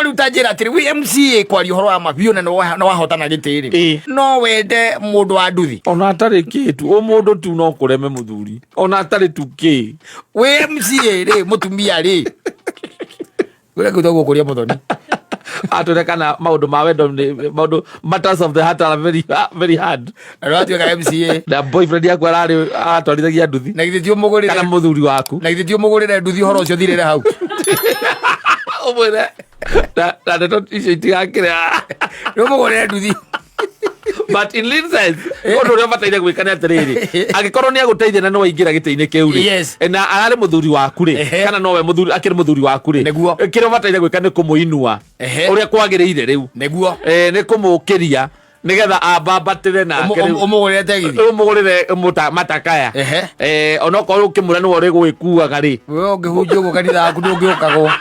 Rĩu ta njĩra atĩrĩ, wĩ MCA, kwaria ũhoro wa ma biũ, na nĩ wahotana gĩtĩ rĩ, no wende mũndũ wa nduthi? Ona atarĩ kĩ tu, ũ mũndũ tu no kũreme mũthuri ona atarĩ tu kĩ. Wĩ MCA rĩ, mũtumia rĩ, ũrĩa kĩu gũkũria mũthoni. Atwĩre kana maũndũ ma wendo nĩ maũndũ, matters of the heart are very, very hard. Na nĩ watuĩka MCA. Na boyfriend yaku ararĩ aratwarithagia nduthi. Na githĩ ti ũmũgũrĩre? Kana mũthuri waku. Na githĩ ti ũmũgũrĩre nduthi, ũhoro ũcio ũthirĩre hau? Ũmwĩre na ndeto icio itigakĩre. Nĩ ũmũgũrĩre nduthi. But in real sense, ũndũ ũrĩa ũbataire gwĩka nĩ atĩrĩrĩ, angĩkorwo nĩ agũteithia na nĩ waingĩra gĩtĩ-inĩ kĩu rĩ, na ararĩ mũthuri waku rĩ, kana nowe mũthuri, akĩrĩ mũthuri waku rĩ, kĩrĩa ũbataire gwĩka nĩ kũmũinua ũrĩa kwagĩrĩire rĩu. Nĩ kũmũkĩria nĩgetha ambambatĩre nake rĩu. Ũmũgũrĩre tegithi. Ũmũgũrĩre matakaya. Onokorwo ũkĩmwĩra nĩwe ũrĩgũgĩkuaga rĩ. We ũngĩhunjia ũguo kanitha waku ndũngĩũkagwo.